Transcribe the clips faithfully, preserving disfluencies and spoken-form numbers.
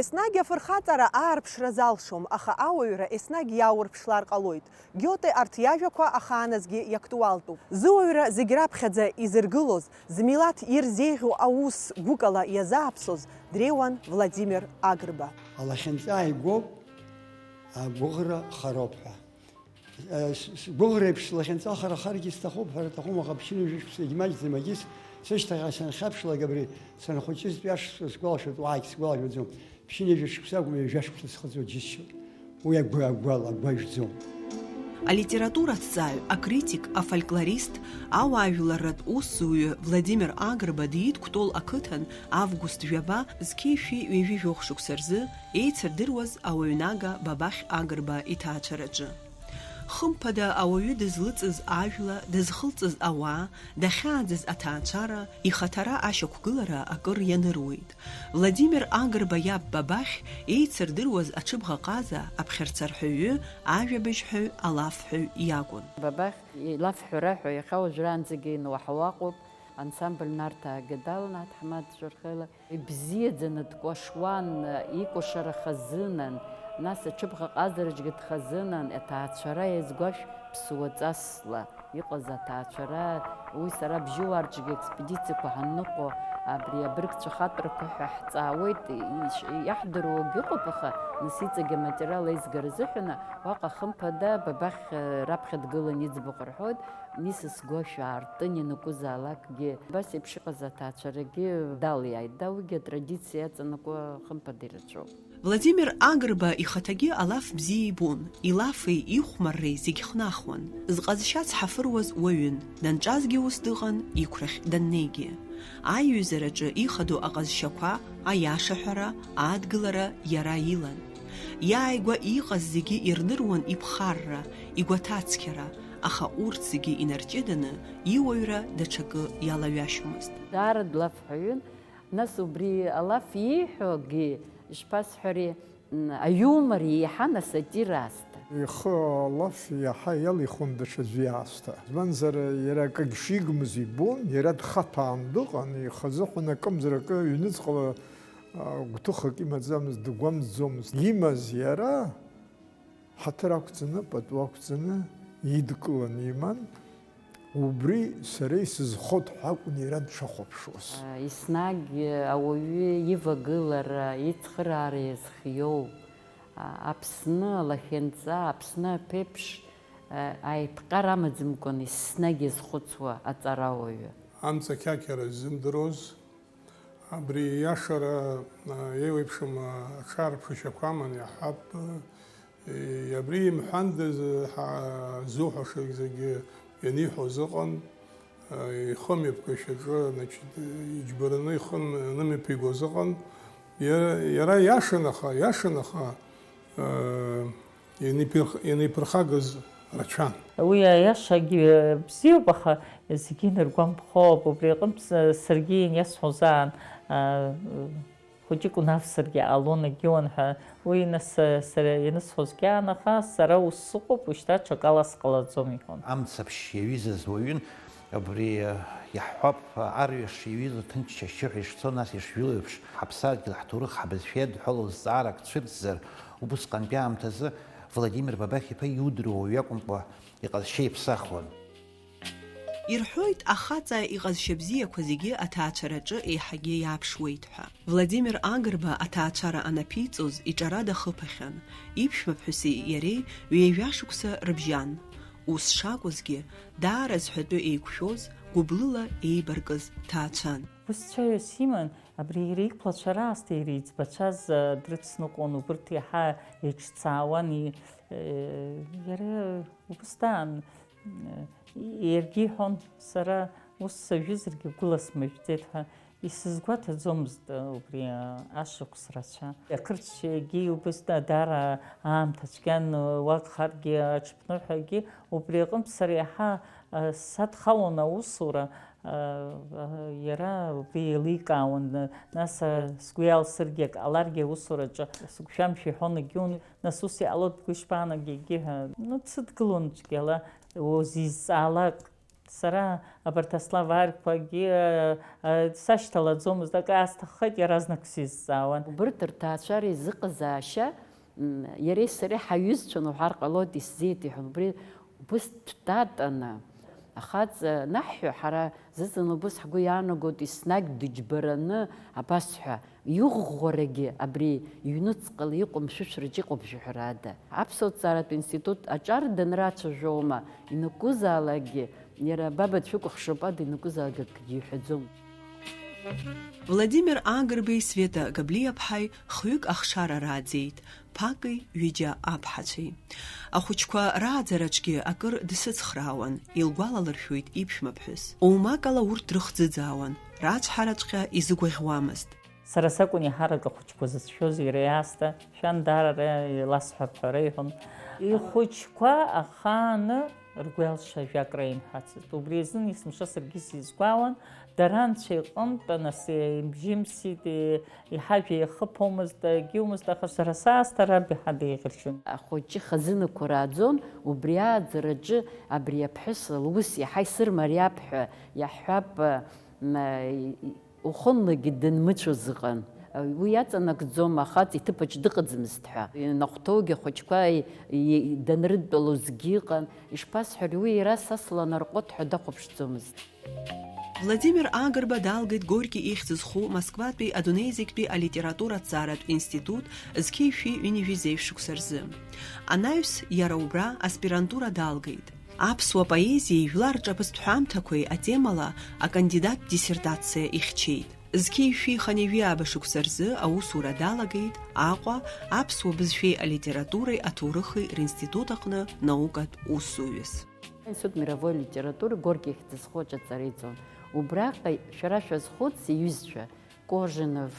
Еснагь афырхаҵара аарԥшра залшом, аха ауаҩра еснагь иааурԥшлар ҟалоит. Гиоте арҭ иажәақәа ахааназгьы иактуалтәуп. Зыуаҩра зегь раԥхьаӡа изыргылоз, змилаҭ ирзеиӷьу аус гәыкала иазааԥсоз дреиуан Владимир Агрба. Алахьынҵа ааигәоуп, агәыӷра хароуп ҳәа. Сгәыӷреиԥш, слахьынҵа харахаргьы сҭахуп ҳәа рҭахума, аха ԥшьынҩажәа шықәса егьмаҷӡам, егьыс сышьҭахьҟа санхьаԥшлак абри санхәыҷызтәи ашықәса сгәалашәоит, уаагь сгәалашәаӡом. Ԥшьынҩажәа шықәса акәым, ҩажәа шықәса схыҵуа џьысшьоит. Уи агәы, агәала, агәы ажәӡом. Алитератураҭҵааҩ, акритик, афольклорист, ауаажәларратә усзуҩы Владимир Агрба диит Кәтол ақыҭан август жәаба зқьи шәи ҩажәи жәохә шықәса рзы еицырдыруаз ауаҩнага Бабахь Агрба иҭаацәараҿы. Хымԥада, ауаҩы дызлыҵыз ажәла, дызхылҵыз ауаа, дахьааӡаз аҭаацәара, ихаҭара ашьақәгылара акыр ианыруеит. Владимир Агрба иаб Бабахь еицырдыруаз аҽыбӷаҟаза аԥхьарцарҳәаҩы, ажәабжьҳәаҩ, алафҳәаҩ иакәын. Бабахь илафҳәара ҳәа иахьа уажәраанӡагьы инуаҳауа ыҟоуп, ансамбль Нарҭаагьы далан аҭаҳмада Џьархела. Ибзиаӡаны дкәашуан, икәашара хазынан, нас аҽыбӷаҟазараҿгьы дхазынан, аҭаацәара иазгәашә ԥсуаҵасла иҟаз аҭаацәара, уи сара Бжьыуаа рҿгьы аекспедициақәа ҳанныҟәо, абри абыргцәа хатәрақәа ҳәа ҳҵаауеит, иш-, иаҳдыруагь ыҟоуп, аха нас иҵегь аматериал аизгара азыҳәан, уаҟа хымԥада Бабахь раԥхьа дгылан иӡбахә рҳәоит, Мисс Гәашә аартын ианакәызаалакгьы, абас еиԥш иҟаз аҭаацәарагьы далиааит, да, уигьы атрадициа иаҵанакуа хымԥада ирацәоуп. Владимир Агрба ихаҭагьы алаф бзиа ибон, илафи ихәмарреи зегь хнахуан. Зҟазшьа цҳафыруаз уаҩын, данҿазгьы ус дыҟан, иқәрахь даннеигьы. Аиҩызараҿы ихадоу аҟазшьақәа, аиашаҳәара, адгылара иара илан. Иааигәа иҟаз зегьы ирныруан иԥхарра, игәаҭацқьара, аха урҭ зегьы инарҷыданы, иуаҩра даҽакы иалаҩашьомызт. Даара длафҳәаҩын, нас убри алаф ииҳәогьы, ишԥасҳәари, м, аиумор еиҳан асатира азҭа. Ихы алаф иаҳа иалихуан даҽаӡәы иаасҭа. Избанзар, иара акагь шигмыз ибон, иара дхаҭәаан дыҟан, ихазыҳәан акымзар акы ҩныҵҟала, а, гәҭыхак имаӡамызт, дгәамҵӡомызт. Имаз иара, ҳаҭыр ақәҵаны, пату ақәҵаны идкыланы иман, убри сара исызхоит ҳәа акәын иара дшахәаԥшуаз. Еснагь ауаҩы ивагылара, ицхыраара иазхиоу, Аԥсны алахьынҵа, Аԥсны аԥеиԥш, аиԥҟьара амаӡамкәан еснагь иазхәыцуа аҵарауаҩы. Амца қьақьара ззымдыруаз, Абри иашара, а, еиуеиԥшым, а, аҽаарԥшышьақәа аман иаҳҳәап, э, абри имҳәандаз, ҳа-, ззуҳәаша зегьы ианиҳәоз ыҟан, а, ихы мҩаԥгашьаҿы, значит, иџьбараны ихы н-, нымҩаԥигоз ыҟан. Иара, иара иашан, аха, иашан, аха, Ианиԥирх-, ианиԥырхагаз рацәан. Уи аиашагьы бзиоуп, аха зегьы инаргәамԥхо ауп. Убри аҟынтә с-, саргьы ианиасҳәозаан, а, хәыҷык унавсыргьы ҟалон, егьиуан ҳәа. Уи нас, а, сара ианысҳәозгьы аан, аха сара ус сыҟоуп, ушьҭа ҽакала сҟалаӡом, иҳәон. Амцаԥшь иаҩызаз уаҩын. Абри, э, иаҳҳәап, арҩаш иҩызоу ҭынч ашьшьыҳәа ишцо, нас ишжәылоу еиԥш, ҳаԥсадгьыл, ҳҭоурых, ҳабызшәа иадҳәалоу зҵаарак цәырҵзар, убысҟантәи аамҭазы Владимир Бабахь-иԥа иудыруа уаҩы акәымкәа, иҟазшьа иԥсахуан. Ирҳәоит, ахаҵа иҟазшьа бзиақәа зегьы аҭаацәараҿы еиҳагьы иааԥшуеит ҳәа. Владимир Агрба аҭаацәара анаԥиҵоз иҿара дахыԥахьан, иԥшәмаԥҳәыси иареи ҩажәа шықәса рыбжьан. Ус шакәызгьы, даара зҳәатәы еиқәшәоз, гәыблыла еибаркыз ҭаацәан. Ус цәаҩас иман, абри иара иқәлацәа раасҭа иара иӡбацәаз, а, дрыцныҟәон, убырҭ иаҳа еиҿцаауан, и-, э, иара убыс даан, э, иаргьы иҳәон, сара ус сажәызаргьы гәыла смыжәӡеит ҳәа. Исызгәаҭаӡомызт убри ашықәс рацәа. Ақырҭцәагьы убыс да-, даара аамҭа цәгьан, уагхаргьы аҽыԥныҳәагьы, убри аҟынтә сара иаҳа, а, садхалон аусура, а, а, иара убри еиликаауан, нас, а, сгәы иалсыргьы, ак ҟаларгьы аусураҿы сыгәшәамшәа иҳәон, егьиун, нас ус иҟалоит, бгәы ишԥаанагеи ҳәа, ну, дсыдгылон цәгьала, узизҵаалак. Сара абарҭ асловарьқәагьы, э, э, сашьҭалаӡомызт, акы аасҭаххеит, иаразнак сизҵаауан. Убырҭ рҭаацәара изыҟазаашьа, м, иареи сареи ҳаҩызцәан уҳәар ҟалоит, исзеит, иҳәон. Убри убыс дтатаны, ахаҵа наҳҳәо, ҳара зыӡын убыс ҳгәы иаанагоит, еснагь дыџьбараны абас ҳәа, иӷәӷәарагьы абри иҩныҵҟала иҟоу мшәышәраҿ иҟоуп, жәаҳәарада. Аԥсуа ҭҵааратә институт аҿар данрацәажәо аума, ианакәызаалакгьы иара баба дшәыкәыхшоуп ада ианакәызаалак акгьы иҳәаӡом. Владимир Агрбеи Света Габлиаԥҳаи хҩык ахшара рааӡеит, ԥаки ҩыџьа аԥҳацәеи. Ахәыҷқәа рааӡараҿгьы акыр дсыцхраауан, илгәалалыршәоит иԥшәмаԥҳәыс. Оумакала урҭ дрыхӡыӡаауан, рацәҳараҵәҟьа изыгәаӷьуамызт. Сара сакәын еиҳарак ахәыҷқәа зыцәшәоз иара иаасҭа, шәан даара иласҳәап ҳәа реиҳәон. Ихәыҷқәа ахааны ргәы иалша ажәак реимҳәацызт. Убри азын есымша саргьы сизгәаауан, дара анцәа иҟынтә, нас, еимжьымсит, еиҳажә еихыԥомызт, егьиумызт, аха сара саасҭа раб иаҳа деиӷьыршьон. Ахәыҷы хазынақәа рааӡон, убри ааӡараҿы абри аԥҳәыс лус иаҳа исырмариап ҳәа иаҳҳәап, м, Ухынлагьы дынмыцәоз ыҟан. Уи иаҵанакӡом, ахаҵа иҭыԥаҿ дыҟаӡамызт ҳәа. Инахәҭоугьы ахәыҷқәа данрыдтәалозгьы ыҟан. Ишԥасҳәари, уи иара са сланарҟәыт ҳәа дахәаԥшӡомызт. Владимир Агрба далгеит Горки ихьӡ зху Москватәи адунеи зегьтәи алитература аҭҵааратә институт зқьи жәшәи ҩынҩажәи зеижә шықәса рзы. Анаҩс иара убра аспирантура далгеит. Аԥсуа поезиеи жәлар рҿаԥыцтә ҳәамҭақәеи атемала акандидаттә диссертациа ихьчеит. Зқьи жәшәи хынҩажәи ааба шықәса рзы аусура далагеит Аҟәа аԥсуа бызшәеи алитературеи аҭоурыхи ринститут аҟны наукатә усзуҩыс. Институт мировой литературы Горки ихьӡ зху аҿы аҵара иҵон. Убраҟа шәара шәазхәыц, иҩызцәа, Кожинов,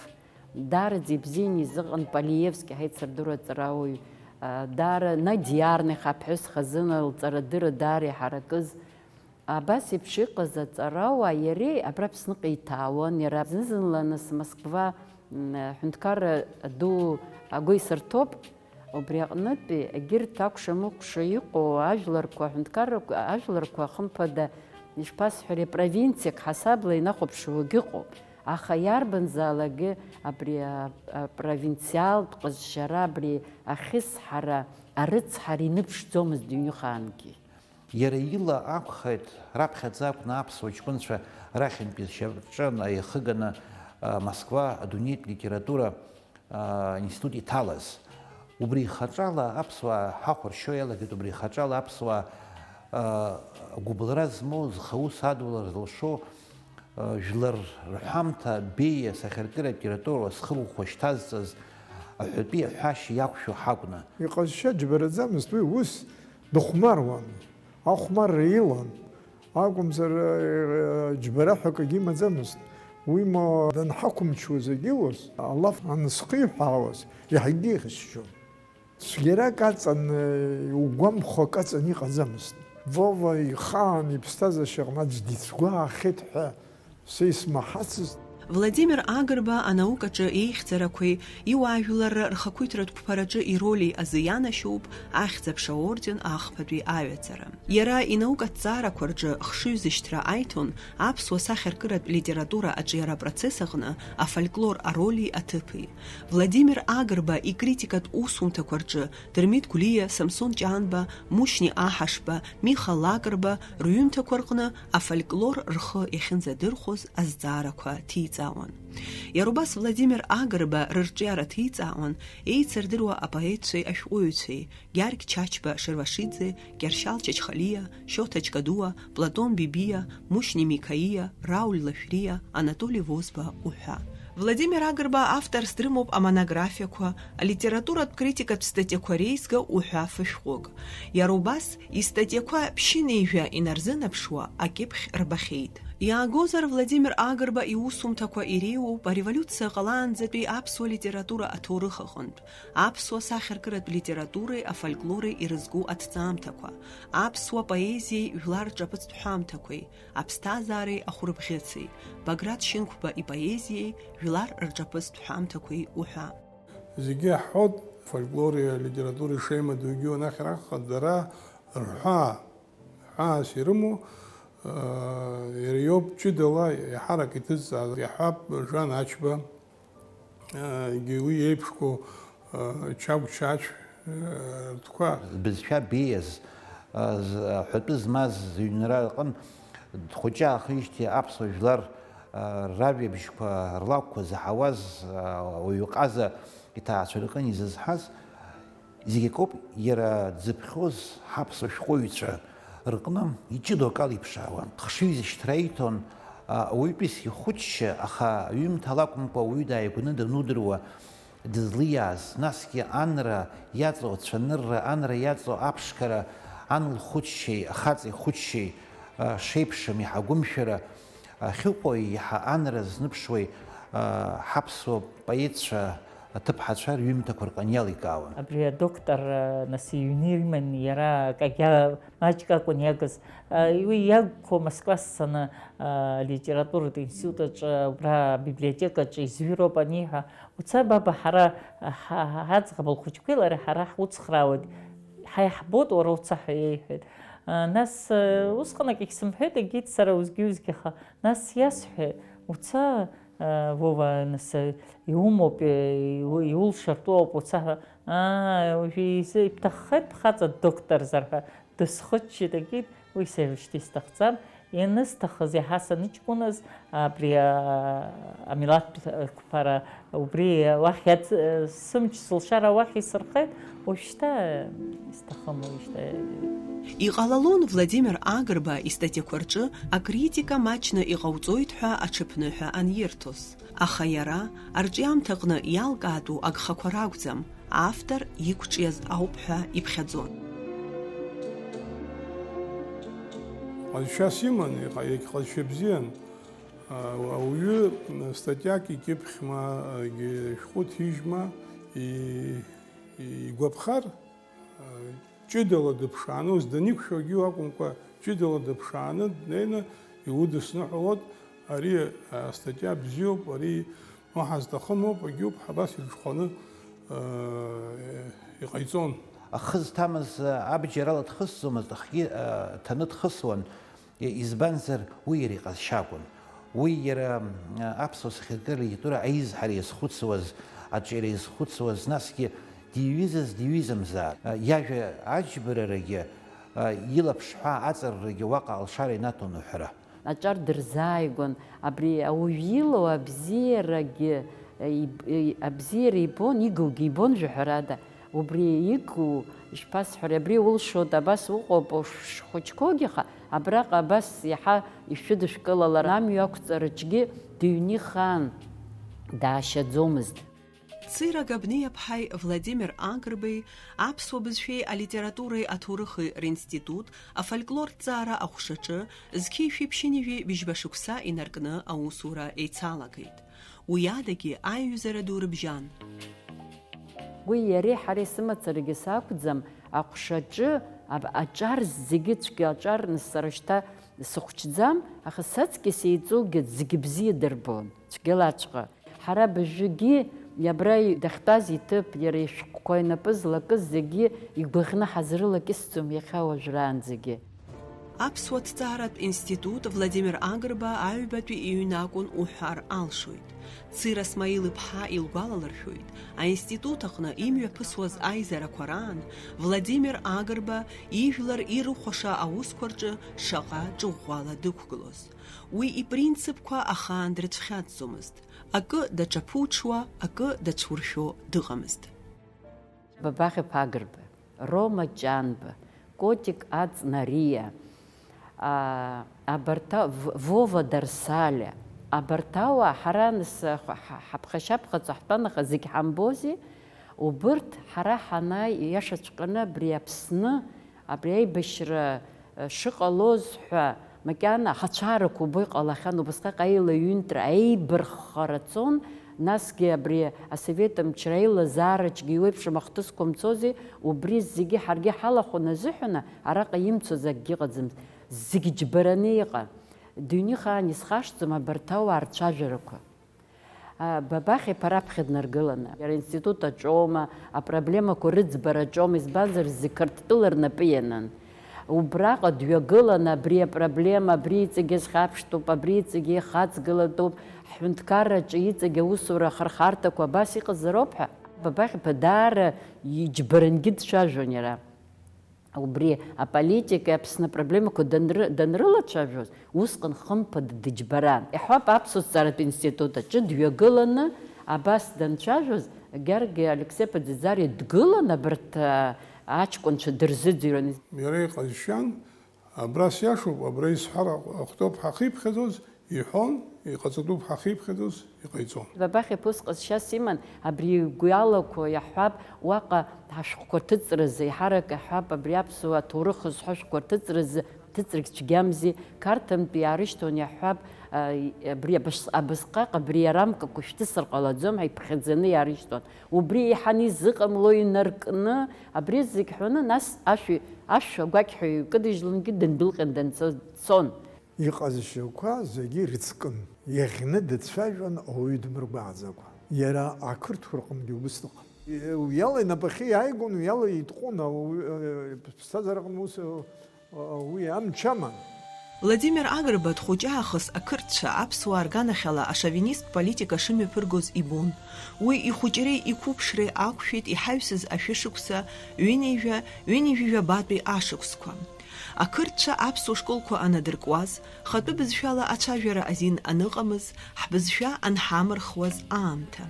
даараӡа ибзианы изыҟан Полиевски ҳаицырдыруа аҵарауаҩ, а, даара Надиарнех аԥҳәыс хазына лҵарадырра даара иҳаракыз. Абас еиԥш иҟаз аҵарауаа иареи абра Аԥсныҟа иҭаауан, иара зны-зынла нас Москва, м, аҳәынҭқарра ду агәеисырҭоуп. Убри аҟнытәи егьырҭ акәша-мыкәша иҟоу ажәларқәа, аҳәынҭқаррақәа, ажәларқәа, хымԥада, ишԥасҳәари, провинциак ҳасабла инахәаԥшуагь ыҟоуп. Аха иарбанзаалакгьы абри а-, апровинциалтә ҟазшьара, абри ахьысҳара, арыцҳара иныԥшӡомызт ҩнҩыхаангьы. Иара ила акәхеит, раԥхьаӡа акәны аԥсуа ҷкәынцәа рахьынтәи зшьапҿы наихыганы, а, Москва адунеитә литература, а, институт иҭалаз. Убри ихаҿала аԥсуаа ҳахәаршьо иалагеит, убри ихаҿала аԥсуаа, а, гәыбылра змоу, зхы аус адулар зылшо, а, жәлар рҳәамҭа, беиа, сахьаркыратә литература уасхырхәа шьҭазҵаз аҳәатәи аҳәашьа иақәшәо ҳакәны. Иҟазшьа џьбараӡамызт, уи ус дыхәмаруан. Ахәмарра илан акәымзар, џьбараҳәа акгьы имаӡамызт. Уимоу, данҳақәымчуаз егьиуаз, алаф анысхиҳәаауаз, иаҳагьы ихьысшьон. Цәгьарак аҵан, иугәамԥхо акы аҵан иҟаӡамызт. Вова ихаан иԥсҭазаашьаҟны аӡә дицәгәаахьеит ҳәа са исмаҳацызт. Владимир Агрба анаукаҿы еихьӡарақәеи иуаажәларра рхақәиҭратә қәԥараҿы ироли азы ианашьоуп Ахьӡ-аԥша орден ахԥатәи аҩаӡара. Иара инаукаҭҵаарақәа рҿы хшыҩзышьҭра аиҭон аԥсуа сахьаркыратә литература аҿиара апроцесс аҟны афольклор ароли аҭыԥи. Владимир Агрба икритикатә усумҭақәа рҿы Дырмит Гәлиа, Самсон Ҷанба, Мушьни Аҳашба, Миха Лакрба рҩымҭақәа рҟны афольклор рхы иахьынӡадырхәоз азҵаарақәа ҭиҵаауан. Иара убас Владимир Агрба рырҿиара ҭиҵаауан еицырдыруа апоетцәеи ашәҟәыҩҩцәеи, Гьаргь Чачба Шервашиӡе, Кьаршьал Чачхалиа, Шьоҭа Чкадуа, Платон Бибиа, Мушьни Микаиа, Рауль Лашәриа, Анатоли Возба уҳәа. Владимир Агрба авторс дрымоуп амонографиақәа, алитературатә критикатә статиақәа реизга уҳәа фышәҟәык. Иара убас, истатиақәа ԥшьынеижәа инарзынаԥшуа акьыԥхь рбахьеит. Иаагозар, Владимир Агрба иусумҭақәа иреиуоуп ареволиуциа ҟалаанӡатәи аԥсуа литература аҭоурых аҟынтә, аԥсуа сахьаркыратә литературеи афольклори ирызку аҭҵаамҭақәа, аԥсуа поезиеи жәлар рҿаԥыцтә ҳәамҭақәеи, аԥсҭазаареи ахәырбӷьыци, Баграт Шьынқәба ипоезиеи жәлар рҿаԥыцтә ҳәамҭақәеи уҳәа. Зегьы иаҳҳәоит, фольклори алитературеи шеимадоугьы уанахьрахха, дара рҳәаа, ҳәаас ирымоу, Иара иоуп ҷыдала иаҳарак иҭызҵааз, иаҳҳәап, Жан Ачба, егьи уи еиԥшқәоу Чагә Чачә ртәқәа. Бызшәа беиаз, аҳәатәы змаз зыҩнра аҟын дхәыҷы аахижьҭеи аԥсуа жәлар ражәабжьқәа рлакәқәа заҳауаз ауаҩы ҟаза иҭаацәа рҟын изызҳаз, зегь акоуп иара дзыԥхьоз ҳаԥсуа шәҟәыҩҩцәа рҟны иҷыдоу акала иԥшаауан. Хшыҩзышьҭра иҭон, а, ауаҩытәыҩса ихәычча, аха ҩымҭала акәымкәа ауаҩы дааигәаны данудыруа дызлиааз, насгьы анра иаҵоу ацәанырра, анра иаҵоу аԥшқара, ан лхәыччеи, ахаҵа ихәыччеи, а, шеиԥшым иаҳа агәымшәара, ахьыҟоу еиҳа анра зныԥшуеи, а, ҳаԥсуа поетцәа, аҭыԥҳацәа рҩымҭақәа рҟны иаликаауан. Абри адоктор, а, нас иҩны иман иара, акагьы маҷк акәын иагыз. А, уи иагқәоу Москва сцаны, а, алитературатә институт аҿы, убра абиблиотекаҿы изҩыроуп аниҳәа, уца, баба, ҳара, ҳа-, ҳа-, ҳаӡӷаб лхәыҷқәеи лареи ҳара ҳуцхраауеит, ҳаиаҳбоит, уара уца ҳәа иеиҳәеит. А, нас, а, усҟанак егьсымҳәеит, егьит сара узгьы-узгьы, аха нас иасҳәеит, уца, Вова, нас, иумоуп, иу-, иулшартәу ауп уца ҳәа. Аа, уажәы изы ибҭаххеит бхаҵа ддокторзар ҳәа дысхыччеит, акит, уи сара ишьҭа исҭахӡам. Ианысҭахыз, иаҳа саныҷкәыназ, абри, а, амилаҭтә қәԥара, убри уахь иац-, сымч сылшара уахь исырхеит, уажәшьҭа исҭахым, уажәшьҭа. Иҟалалон Владимир Агрба истатиақәа рҿы акритика маҷны иҟауҵоит ҳәа аҽыԥныҳәа анирҭоз. Аха иара арҿиамҭаҟны иалкаатәу агхақәа ракәӡам, автор иқәҿиаз ауп ҳәа иԥхьаӡон. Ҟазшьас иман, иҟа-, иагьҟазшьа бзиан. А, ауаҩы статиак икьыԥхьма, егьи шәҟәы ҭижьма, и-, игәаԥхар, ҷыдала дыԥшааны, ус даниқәшәогьы акәымкәа, ҷыдала дыԥшааны днеины иудысныҳәалоит, ари астатиа бзиоуп, ари уаҳа зҭахым ауп, агьоуп, абас ирҽхәаны, э, иҟаиҵон. Ахы зҭамыз абџьар ала дхысӡомызт, ахгьы, э, ҭаны дхысуан. Избанзар, уи иара иҟазшьа акәын. Уи иара, м, аԥсуа сахьаркыра литература аизҳара иазхәыцуаз, аҿиара иазхәыцуаз, насгьы диҩызаз диҩызамзаап. Иажәа аџьбарарагьы, илаԥш ҳәа аҵаррагьы уаҟа алшара инаҭон уҳәара. Аҿар дырзааигәан, абри ауаҩ илоу абзиарагьы, иб-, и-, абзиара ибон, игугьы ибон, жәаҳәарада. Убри ику, ишԥасҳәари, абри улшоит, абас уҟоуп, ушхәыҷқәоугьы, аха абраҟа абас иаҳа ишәыдышәкылалар, амҩа ақәҵараҿгьы дыҩнихаан, даашьаӡомызт. Цира Габниаԥҳаи Владимир Агрбеи аԥсуа бызшәеи алитературеи аҭоурыхи ринститут афольклорҭҵаара аҟәшаҿы зқьи жәшәи ԥшьынҩажәи быжьба шықәса инаркны аусура еицалагеит. Уи адагьы аиҩызара ду рыбжьан. Уи иареи ҳареи сымацарагьы сакәӡам, аҟәшаҿы аб-, аҿар зегьы цәгьа аҿарны сара шьҭа сыхәҷӡам, аха саҵкьыс еиҵоугьы зегьы бзиа дырбон, цәгьалаҵәҟьа. Ҳара абыржәгьы абра дахьтәаз иҭыԥ, иара ишәҟәқәа инапы злакыз зегьы игәаӷьны ҳазрылакьысӡом иахьа уажәраанӡагьы. Аԥсуа ҭҵааратә институт Владимир Агрба аҩбатәи иҩны акәын уҳәар алшоит. Цира Смаил-иԥҳа илгәалалыршәоит, аинститут аҟны имҩаԥысуаз аизарақәа раан Владимир Агрба ижәлар ирыхәаша аусқәа рҿы шаҟа ҿыӷәӷәала дықәгылоз. Уи ипринципқәа ахаан дрыцәхьаҵӡомызт. Акы даҿаԥуҽуа, акы дацәуршәо дыҟамызт. Бабахь-иԥа Агрба, Рома Ҷанба, Котик Аҵнариа, а, абарҭ а-, В-, Вова Дарсалиа, абарҭ ауаа ҳара нас, ҳа-, ҳа-, ҳаԥхашьаԥхаҵо ҳтәан, аха зегь ҳамбози, убырҭ ҳара ҳанааи, иашаҵәҟьаны абри Аԥсны, абри аибашьра, э, шыҟалоз ҳәа, макьана ахацәаарақәа убо иҟалахьан, убасҟак аилаҩынтра, аибарххара цон, насгьы абри асовет мчра аилазаараҿгьы иуеиԥшым ахҭысқәа мцози, убри зегьы ҳаргьы ҳалахәын азыҳәаны, араҟа имцоз акгьы ыҟаӡамызт. Зегь џьбараны иҟан. Дыҩныхаан исхашҭӡом абарҭ ауаа рцәажәарақәа. А, Бабахь-иԥа раԥхьа днаргыланы, иара аинститут аҿоума, апроблемақәа рыӡбара аҿоума, избанзар, зегь Қырҭтәыла рнапы ианын. Убраҟа дҩагыланы, абри апроблема, абри иҵегьы зхьаԥштәуп, абри иҵегьы ихаҵгылатәуп, ҳҳәынҭқарраҿы иҵегь аусура ахырхарҭақәа абас иҟазароуп ҳәа, Бабахь-иԥа даара иџьбарангьы дцәажәон иара. Убри аполитикеи Аԥсны апроблемақәа данры-, данрылацәажәоз, усҟан хымԥада дыџьбаран. Иаҳҳәап, аԥсуа зҵааратә институт аҿы дҩагыланы, абас данцәажәоз, Георги Алексеи-иԥа Ӡиӡариа дгылан, абарҭ, а, аҷкәынцәа дырзыӡырҩуан. Иара иҟазшьан, абра сиашоуп, абра исҳәар ахәҭоуп ҳахиԥхьаӡоз, иҳәон, иҟаҵатәуп ҳахиԥхьаӡоз, иҟаиҵон. Бабахь-иԥа ус ҟазшьас иман, абри игәы иалақәо иаҳҳәап, уаҟа ҳашәҟәқәа ҭыҵразы, еиҳарак иаҳҳәап, абри аԥсуа аҭоурых зҳәо ашәҟәқәа ҭыҵразы, ҭыҵрагь цәгьамзи, Қарҭынтәи иаарышьҭуан иаҳҳәап, а, абри абас-, абасҟак абри арамкақәа шәҭысыр ҟалаӡом ҳәа иԥхьаӡаны иаарышьҭуан. Убри еиҳаны изыҟамло инаркны, абри зегь ҳәаны, нас ашәи-, ашәа агәақьҳәа иҩкыдыжьлангьы дындәылҟьан данцо-, дцон. Иҟазшьақәа зегьы ирыцкын. Иаӷьны дыцәажәон ауаҩы дмыргәааӡакәа. Иара ақырҭқәа рҟынгьы убыс дыҟан. Уи ала инапахьы иааигон, уи ала итҟәон ауаҩы, э, ԥсҭазаараҟны ус, э, уи амч аман. Владимир Агрба дхәыҷы аахыс ақырҭцәа аԥсуаа рганахьала ашовинисттә политика шымҩаԥыргоз ибон. Уи ихәыҷреи иқәыԥшреи ақәшәеит иҳаҩсыз ашәышықәса ҩынҩажәа, ҩынҩажәижәабатәи ашықәсқәа. Ақырҭцәа аԥсуа школқәа анадыркуаз, хатәы бызшәала ацәажәара азин аныҟамыз, ҳбызшәа анҳамырхуаз аамҭа.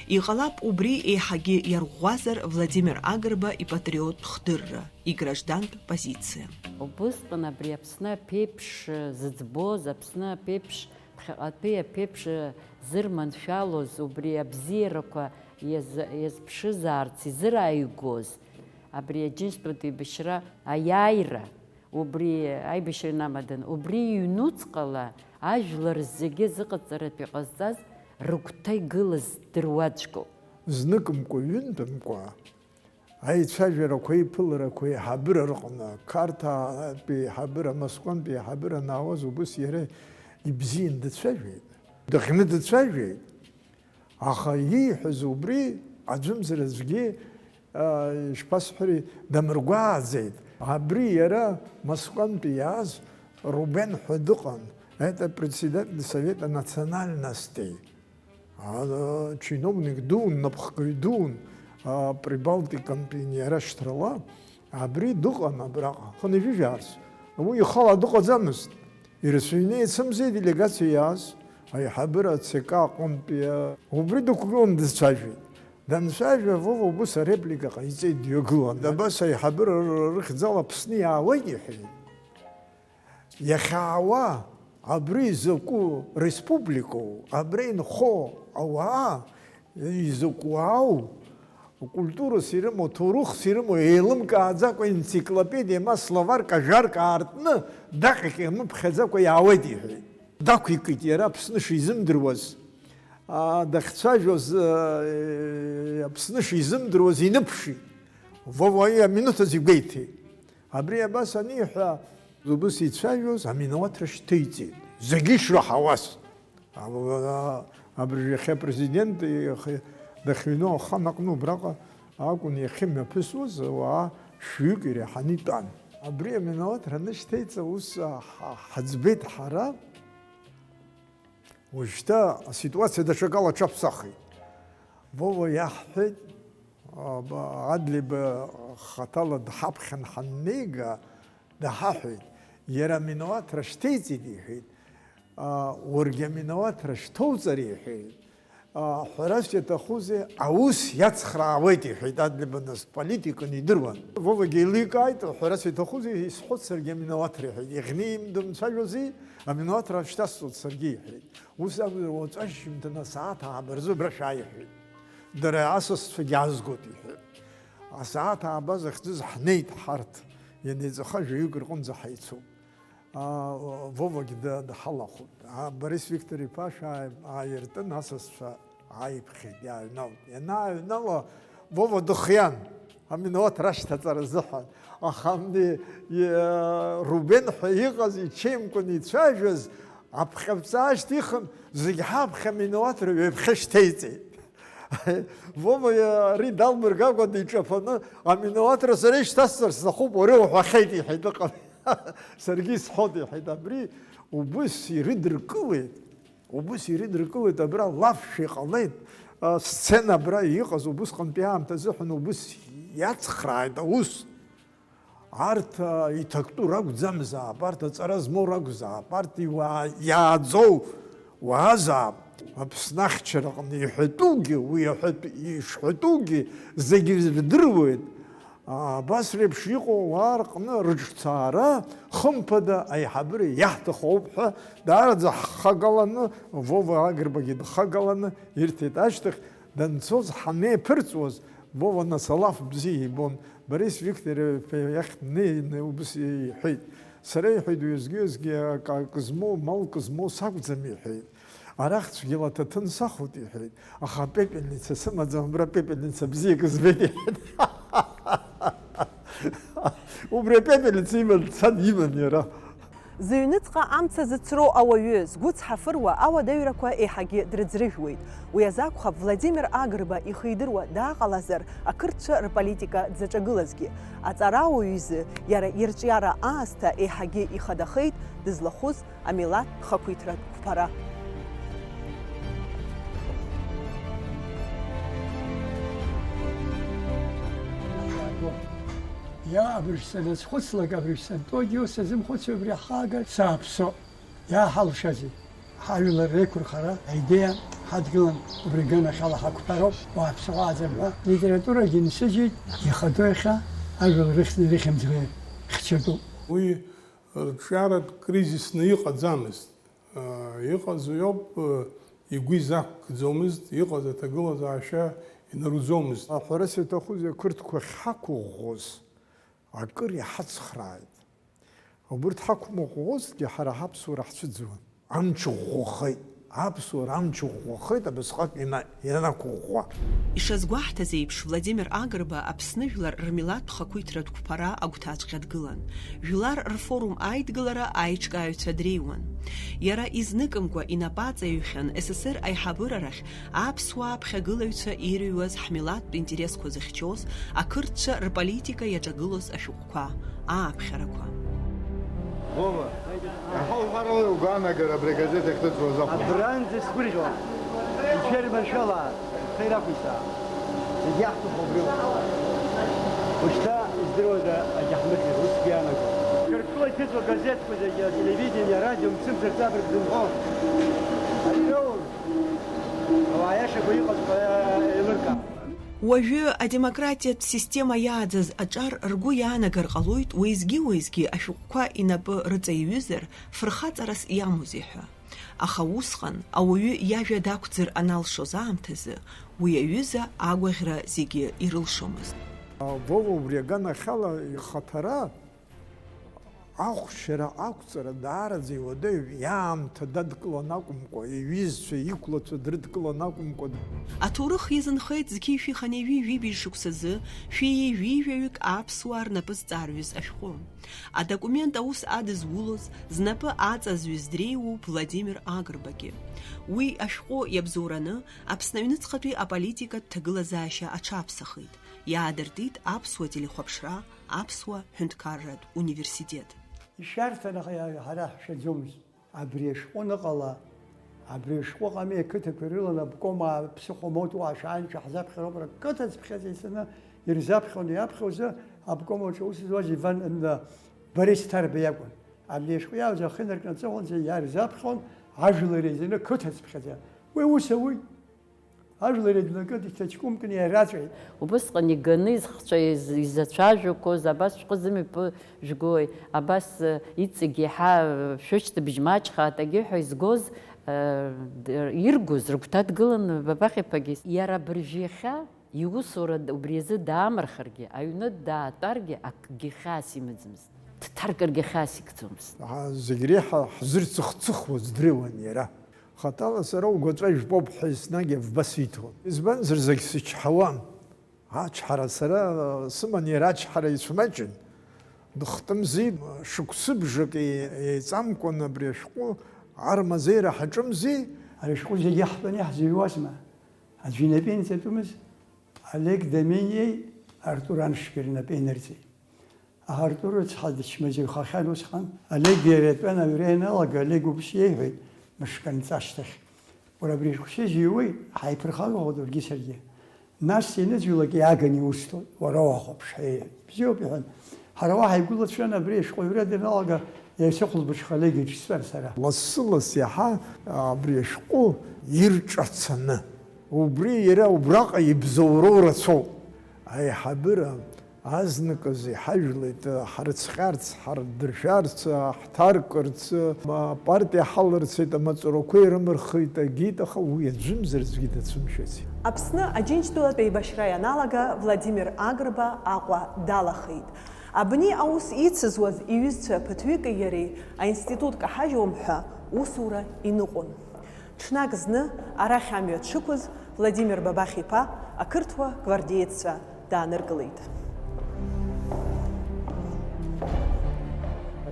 Иҟалап убри еиҳагьы иарӷәӷәазар Владимир Агрба ипатриоттә хдырра, играждантә позициа. Убысҟан абри Аԥсны аԥеиԥш зыӡбоз, Аԥсны аԥеиԥш ԥхьаҟатәи аԥеиԥш зырманшәалоз, убри абзиарақәа иаз-, иазԥшызаарц изырааигоз, абри Аџьынџьтәылатә еибашьра аиааира, убри аибашьра инамаданы, убри иҩнуҵҟала ажәлар зегьы зыҟаҵаратә иҟазҵаз рыгәҭа игылаз дыруаӡәкуп. Зныкымкәа, ҩынтәымкәа аицәажәарақәа, аиԥыларақәа аиҳабыра рҟны, Қарҭтәи аиҳабыра, Москвантәи аиҳабыра анаауаз убыс иара ибзиан дацәажәеит. Дыхьны дацәажәеит. Аха ииҳәаз убри аӡәымзар аӡәгьы, а, ишԥасҳәари, дамыргәааӡеит. Абри иара Москвантәи иааз Рубен ҳәа дыҟан, это председатель Совета национальностей. А, чиновник дуун, напхгаҩ дуун, а, Прибалтикантәи иара шьҭрала, абри дыҟан абраҟа, хынҩажәи жәаарц. Уи ихала дыҟаӡамызт. Ирацәаҩны еицымзи аделегациа иааз, аиҳабыра ЦК аҟынтәи, а, убри дықәгылан дцәажәеит. Данцәажәа, Вова убыс ареплика ҟаиҵеит дҩагылан. Абас аиҳабыра р-, рыхьӡала Аԥсны иаауеит, иҳәеит. Иахьаауа абри изакәу республикоу, абра инхо ауаа изакәу ау, культурас ирымоу, ҭоурыхс ирымоу еилымкааӡакәа, енциклопедиа ма словарк, ажәарк аартны, даҟьак имыԥхьаӡакәа иаауеит, иҳәеит. Дақәикит иара Аԥсны шизымдыруаз, а, дахьцәажәоз, а, Аԥсны шизымдыруаз иныԥшит. Вова аминуҭ азы игәеиҭеит. Абри абас аниҳәа, убыс ицәажәоз аминауаҭра шьҭеиҵеит, зегьы ишраҳауаз. Аб-, абыржә иахьа апрезидент ихы дахьыҩноу ахан аҟны убраҟа акәын иахьымҩаԥысуаз, ауаа шәҩык иреиҳаны итәан. Абри аминауаҭра анышьҭеиҵа, ус, а, ҳа-, ҳаӡбеит ҳара. Уажәшьҭа аситуациа даҽакала аҽаԥсахит. Вова иаҳҳәеит, а, ба-, Адлеиба хаҭала дҳаԥхьан ҳаннеига, даҳаҳәеит. Иара аминауаҭра шьҭеиҵеит, иҳәеит. А, уаргьы аминауаҭра шьҭоуҵар, иҳәеит. А, ҳәарас иаҭахузеи, аус иацхраауеит, иҳәеит Адлеиба, нас политикан идыруан. Вовагьы еиликааит, ҳәарас иаҭахузеи, исҳәоит саргьы аминауаҭра, иҳәеит. Иаӷьны имдымцәажәози, аминауаҭра шьҭасҵоит саргьы, иҳәеит. Ус акәзар, уаҵәы ашьжьымҭан асааҭ ааба рзы убра шәааи, иҳәеит. Дара асасцәагьы аазгоит, иҳәеит. Асааҭ ааба захьӡыз ҳнеит ҳарҭ, ианеиҵаха жәаҩык рҟынӡа ҳаицуп. А, Вовагь да-, дҳалахәын. А, Борис Виктор-иԥа шәааи-, ааиртын, асасцәа ааиԥхьеит, иааҩналт. Ианааҩнала, Вова дыхиан, аминауаҭра ашьҭаҵара азыҳәан. Аха абни, и-, Рубен ҳәа иҟаз, ичеимкәаны ицәажәоз, аԥҟьаԥҵа аашьҭихын, зегь ҳаԥхьа аминауаҭра ҩаԥхьа шьҭеиҵеит. Вова иа-, ари далмыргакәа диҿаԥаны, аминауаҭра сара ишьҭасҵар сҭахуп, уара уҳәахьеит, иҳәеит, ыҟам. Саргьы исҳәоит, иҳәеит, абри убыс ирыдыркылеит, убыс ирыдыркылеит, абра лафшәа иҟалеит, а, сцена абра иҟаз убысҟантәи аамҭа азыҳәан убыс иацхрааит аус. Арҭ, а, иҭактәу ракәӡамзаап, арҭ аҵара змоу ракәзаап, арҭ иуаа-, иааӡоу уаазаап. Аԥсны ахьчараҟны иҳәатәугьы, уи аҳәатә-, ишҳәатәугьы зегьы ирдыруеит. А, абас реиԥш иҟоу ауаа рҟны рыҿцаара, хымԥада, аиҳабыра иаҳҭаху ауп ҳәа, даараӡа ҳхагаланы, Вова Агрбагьы дхагаланы ирҭеит. Ашьҭахь данцоз, ҳанеиԥырҵуаз, Вова нас алаф бзиа ибон. Борис Викторович иахь днеины убыс иҳәеит. Сара, иҳәеит, уеизгьы-уеизгьы акы, акы змоу, малк змоу сакәӡам, иҳәеит. Арахь цәгьала аҭаҭын сахоит, иҳәеит. Аха апепельница сымаӡам, абра апепельница бзиак збеит, иҳәеит. Убри апепельница иман, дцан иман иара. Зыҩныҵҟа амца зыцроу ауаҩы згәы цҳафыруа ауадаҩрақәа еиҳагьы дрыӡрыжәуеит. Уи азы акәхап, Владимир Агрба ихы идыруа дааҟалазар, ақырҭцәа рполитика дзаҿагылазгьы. Аҵарауаҩ изы иара ирҿиара аасҭа еиҳагьы ихадахеит дызлахәыз амилаҭтә хақәиҭратә қәԥара. Иа, абыржә саназхәыцлак, абыржә сантәогьы ус сазымхәыцуа, убри ҳхаагар сааԥсо. Иааҳалшазеи? Ҳажәлар реиқәырхара аидеиа ҳадгылан, убри аганахьала ҳақәԥароуп, уааԥсауааӡам ҳәа. Литературагьы нсыжьит, ихадоу иахьа ажәлар рыхьӡ-, рыхьымӡӷ хьчатәуп. Уи рҿиаратә кризисны иҟаӡамызт. Иҟаз уиоуп, игәы изақәкӡомызт, иҟаз аҭагылазаашьа инаруӡомызт. Аҳәарас иаҭахузеи, ақырҭқәа ахьҳақәыӷәӷәоз акыр иҳацхрааит. Убырҭ ҳақәмыӷәӷәозҭгьы ҳара ҳаԥсуара ҳцәыӡуан. Амч ӷәӷәахеит, аԥсуара амч ӷәӷәахеит абасҟак ина-, ианақәыӷәӷәа. Ишазгәаҳҭаз еиԥш, Владимир Агрба Аԥсны жәлар рмилаҭтә хақәиҭратә қәԥара агәҭаҵәҟьа дгылан. Жәлар рфорум аидгылара аиҿкааҩцәа дреиуан. Иара изныкымкәа инапы аҵаҩхьан С С Р аиҳабыра рахь аԥсуаа ԥхьагылаҩцәа ирыҩуаз ҳмилаҭтә интересқәа зыхьчоз, ақырҭцәа рполитика иаҿагылоз ашәҟәқәа, ааԥхьарақәа. Вова, иаҳа уҳәарала угәаанагара абри агазеҭ ахьҭыҵуаз акәын. Абранӡа сгәырӷьон, ишәарманшәалааит, рхы ирақәиҭаа. Зегь иаҳҭаху абриоуп. Ушьҭа издыруада, аџьаҳмыхьыр, ус сгәы иаанагоит. Қырҭтәыла иҭыҵуа газеҭқәа зегьы, ателевидение, арадио, мцымзар ҵабырг зынхо. Абриоур, ауаа иашақәа иҟаз ҳәа еилыркаап. Уажәы адемократиатә система иааӡаз аҿар ргәы иаанагар ҟалоит, уеизгьы-уеизгьы ашәҟәқәа инапы рыҵаиҩызар, фырхаҵарас иамоузеи ҳәа. Аха усҟан, ауаҩы иажәа дақәӡыр аналшоз аамҭазы, уи аҩыза агәаӷьра зегьы ирылшомызт. Вова убри аганахьала ихаҭара, ахәшьара, ақәҵара даараӡа иуадаҩуп, иаамҭа дадкыланы акәымкәа, иҩызцәа, иқәлацәа дрыдкыланы акәымкәа. Аҭоурых иазынхеит зқьи жәшәи хынҩажәи жәибжь шықәсазы шәи ҩажәи жәаҩык аԥсуаа рнапы зҵарҩыз ашәҟәы. Адокумент аус адызулоз, знапы аҵазҩыз дреиуоуп Владимир Агрбагьы. Уи ашәҟәы иабзоураны Аԥсны аҩныҵҟатәи аполитикатә ҭагылазаашьа аҽаԥсахит, иаадыртит аԥсуа телехәаԥшра, аԥсуа ҳәынҭқарратә университет. Ишәарҭан, аха ҳара ҳшәаӡомызт. Абри ашәҟәы аныҟала, абри ашәҟәы ҟами ақыҭақәа ирылан аобкомаа ԥсыхәа мауҭуаа шәааншәа ҳзаԥхьароуп, рқыҭацԥхьаӡа ицаны ирзаԥхьон, иаԥхьоз аобком аҿы аус зуаз Иван, н-, Борис Ҭарба иакәын. Абри ашәҟәы иаауаз ахы инаркны аҵыхәанӡа иарзаԥхьон ажәлар еизаны қыҭацԥхьаӡа. Уи аус ауит. Ажәлар еиднакыт, иҭаҷкәымкны иараҵәеит. Убысҟан иганы изхцәа-, из-, изацәажәақәоз, абас шәҟәы зымҩаԥы жәгои, абас, э, иҵегь еиҳа, э, шәышьҭыбжь маҷхаат, агьи ҳәа изгоз, э, д-, иргоз, рыгәҭа дгылан Бабахь-иԥагьы. Иара абыржә иахьа иусура д-, убри азы даамырхыргьы, аҩны даатәаргьы акгьы хьаас имаӡамызт. Дҭаркыргьы хьаас икӡомызт. Ҳа-, зегь реиҳа ҳзырцыхцыхуаз дреиуан иара. Хаҭала сара угәаҵәа жәпоуп ҳәа еснагь авба сиҭон. Избанзар, зегь сычҳауан. Ачҳара сара сыман, иара ачҳара ицәмаҷын. Дыхтымзи, шықәсыбжак е-, еиҵамкәан абри ашәҟәы армазеира ҳаҿымзи. Ари ашәҟәы зегьы иаҳтәаны иаҳзыҩуазма? Аӡәы инапы ианҵатәымыз, Олег Домениеи Артур Аншбеи рнапы инырҵеит. Аха Артур рыцҳа дычмазаҩхахьан усҟан. Олег иара итәан аҩра ианалага, Олег убас иеиҳәеит, мышкы анҵа ашьҭахь: "Уара абри ашәҟәы шьыжь иуеи, ҳаиԥырхагахоит уаргьы саргьы. Нас ианыӡәлак иааганы иусҭоит, уара уахәаԥш", ҳәа иҳәеит. "Бзиоуп", иҳәан. Ҳара уа ҳаигәылацәан, абри ашәҟәыҩра даналага, иахьсыхәылбыҽха Олег иҿы стәан сара. Лассы-ласс иаҳа абри ашәҟәы ирҿацаны, убри иара убраҟа ибзоуроу рацәоуп. Аиҳабыра азныказ иҳажәлеит, ҳрыцҟьарц, ҳардыршәарц, ҳҭаркырц, апартиа ҳаларцеит, амаҵурақәа ирымырхит, агеит, аха уи аӡәымзар аӡәгьы дацәымшәаци. Аԥсны Аџьынџьтәылатә еибашьра ианалага, Владимир Агрба Аҟәа далахеит. Абни аус ицызуаз иҩызцәа ԥыҭҩыки иареи аинститут каҳажьуам ҳәа усура иныҟәон. Ҽнак зны арахь амҩа дшықәыз, Владимир Бабахь-иԥа ақырҭуа гвардееццәа дааныркылеит.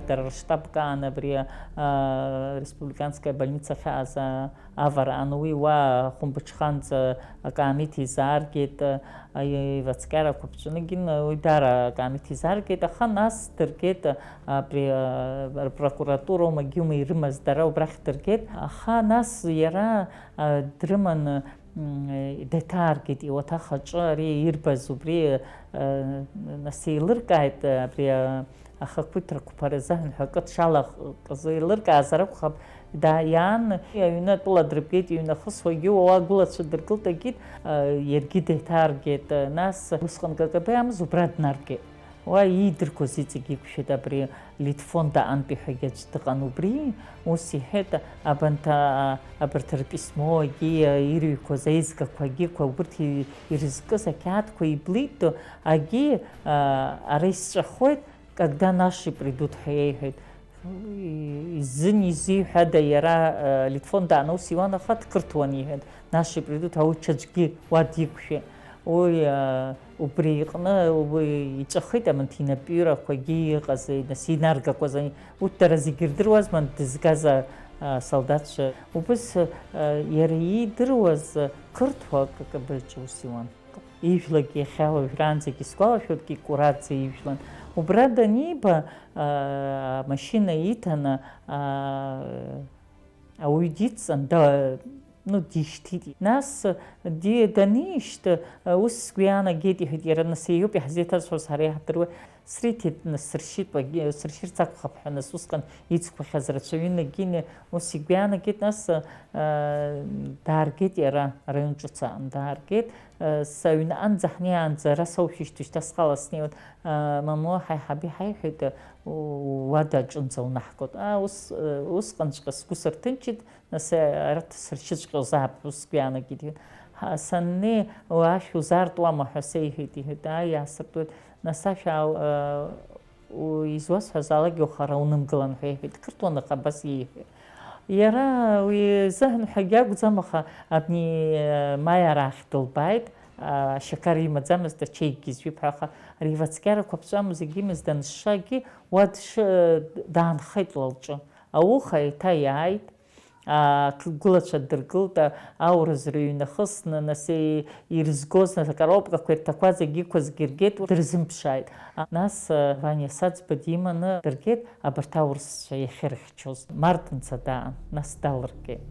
Дара рштаб каан абри, а, республиканская больница ахьааз, а, авараан, уи уа хәымпыҽханӡа акаамеҭ изааргеит, а, ивацкьарақәа ԥҵәаны, егьин, уи даара акаамеҭ изааргеит, аха нас дыргеит, а, абри, а, рпрокуратуроума, егьиума ирымаз дара убрахь дыргеит, аха нас иара, а, дрыманы, м, деиҭааргеит иуаҭах аҿы, ари ирбаз убри, а, нас еилыркааит, абри, а, ахақәиҭрақәа рзыҳәан ҳәа акы дшалаҟаз еилыркаазар акәхап, да-, иаан, аҩны атәыла дрыԥгеит, иҩнахысуагьы уа агәылацәа дыргылт, егьит, а, иаргьы деиҭааргеит, а, нас усҟан К Г Б иамаз убра днаргеит. Уа иидырқәаз иҵегь иқәшәеит, абри Литфонда Антәи ҳәагьы аӡә дыҟан убри, ус иҳәеит, абанҭ, а, абарҭ рписьмогьы, а, ирыҩқәаз аизгақәагьы, қәа-, убырҭ и-, ирызкыз ақьаадқәа иблит, агьи, а, ара исҵәахуеит, когда наши придут ҳәа иеиҳәеит. Изын изиҳәада иара, а, Литфонда Ан ус иуан, аха дқырҭуан иҳәеит, наши придут, ауи ҽаӡәгьы уа диқәшәеит. Уи, а, убри иҟны уи иҵәахит, аманҭ инапҩырақәагьы иҟаз, нас инаргақәаз, урҭ дара зегьы ирдыруазма дызгаз, а, асолдаҭцәа. Убыс, а, иара иидыруаз, а, қырҭуа К Г Б аҿы ус иуан. Ижәлагь иахьа уажәраанӡагь исгәалашәоит, Кикураӡе ижәлан. Убра даниба, а, амашьына иҭаны, а, ауаҩ дицҵан, да-, ну, дишьҭит. Нас ди-, данишьҭ, ус сгәы иаанагеит, иҳәеит, иара нас иоуп иаҳзеиҭазҳәоз, ҳара иаҳдыруеит. Сриҭеит, нас сыршьит, уагьы-, сыршьырц акәхап ҳәа, нас усҟан иӡқәахьаз рацәаҩын, егьины ус игәы иаанагеит, нас, а, дааргеит иара, араион ҿыц аан дааргеит. Сыҩнаҟынӡа ҳнеиаанӡа ара соушәышьҭ, шьҭа схала снеиуеит, мамоу ҳаиҳабы иҳаиҳәеит, уа даҿынӡа унаҳгоит. Ус, усҟанҵәҟьа сгәы сырҭынчит, нас арҭ сыршьыҵәҟьозаап, ус сгәы иаанагеит, иҳәеит. Саннеи, ашә узаартуама ҳәа сеиҳәеит, иҳәеит, ааи, иаасыртуеит. Нас ашә аа-, У-, изуасҳәазаалакгьы ухара унымгылан ҳәа иҳәеит, қырҭуан, аха абас иеиҳәеит. Иара уи изыҳәан ҳәагьы акәӡам, аха абни, э, Маиа арахь дылбааит, а, ашьақар имаӡамызт, ачеигьгьы зҩып ҳәа, аха ари ивацкьарақәа ԥҵәамыз, егьимыз даншшагьы, уа дшы-, даанхеит ла лҿы. Ауха еиҭа иааит. Ақәгылацәа дыргылт, а-, аурыс рыҩнахысны, нас и-, ирызгоз, нас акаропкақәа ирҭақәаз, егьиқәазгьы иргеит, урҭ дырзымԥшааит. А, нас, а, Ваниа Саӡба диманы дыргеит, абарҭ аурысцәа иахьырхьчоз. Мартынца даан, нас далыргеит.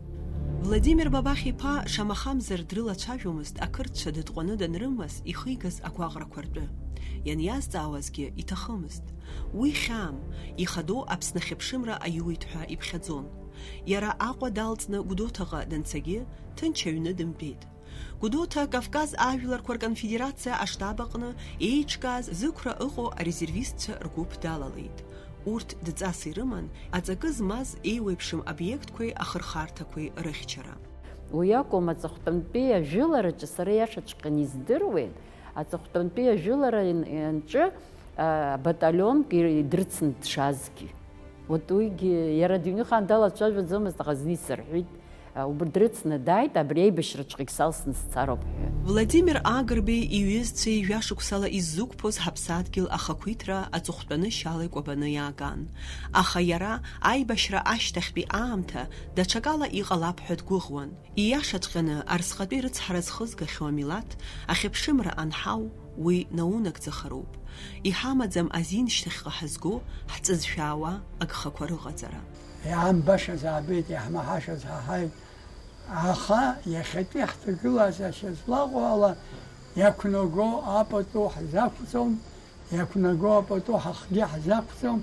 Владимир Бабахь-иԥа шамахамзар дрылацәажәомызт ақырҭцәа дытҟәаны данрымаз ихигаз агәаҟрақәа ртәы. Ианиазҵаауазгьы иҭахымызт. Уи хьаам, ихадоу Аԥсны ахьыԥшымра аиуеит ҳәа иԥхьаӡон. Иара Аҟәа далҵны Гәдоуҭаҟа данцагьы, ҭынч аҩны дымтәеит. Гәдоуҭа Кавказ ажәларқәа рконфедерациа аштаб аҟны еиҿкааз зықәра ыҟоу арезервистцәа ргәыԥ далалеит. Урҭ дҵас ирыман аҵакы змаз еиуеиԥшым обиектқәеи ахырхарҭақәеи рыхьчара. Уи акәым, аҵыхәтәантәи ажәылараҿы сара иашаҵәҟьаны издыруеит, аҵыхәтәантәи ажәылара ин-, ианҿы, а, баталионк ир-, дрыцын дшаазгьы. Вот уигьы иара дыҩныхан далацәажәаӡомызт, аха зны исырҳәеит, Убри дрыцны дааит, абри аибашьраҿгьы салсны сцароуп ҳәа. Владимир Агрбеи иҩызцәеи жәашықәсала иззықәԥоз ҳаԥсадгьыл ахақәиҭра аҵыхәтәаны шьала икәабаны иааган. Аха иара аибашьра ашьҭахьтәи аамҭа даҽакала иҟалап ҳәа дгәыӷуан. Ииашаҵәҟьаны, арсҟатәи рыцҳара зхызгахьоу амилаҭ ахьыԥшымра анҳау, уи наунагӡахароуп. Иҳамаӡам азин шьҭахьҟа ҳазго, ҳҵызшәаауа агхақәа рыҟаҵара. Иаамбашаз аабеит, иаҳмаҳашаз ҳаҳаит. Аха иахьатәи ҳҭагылазаашьа злаҟоу ала, иақәнаго апату ҳзақәҵом, иақәнаго апату ҳахгьы ҳзақәҵом.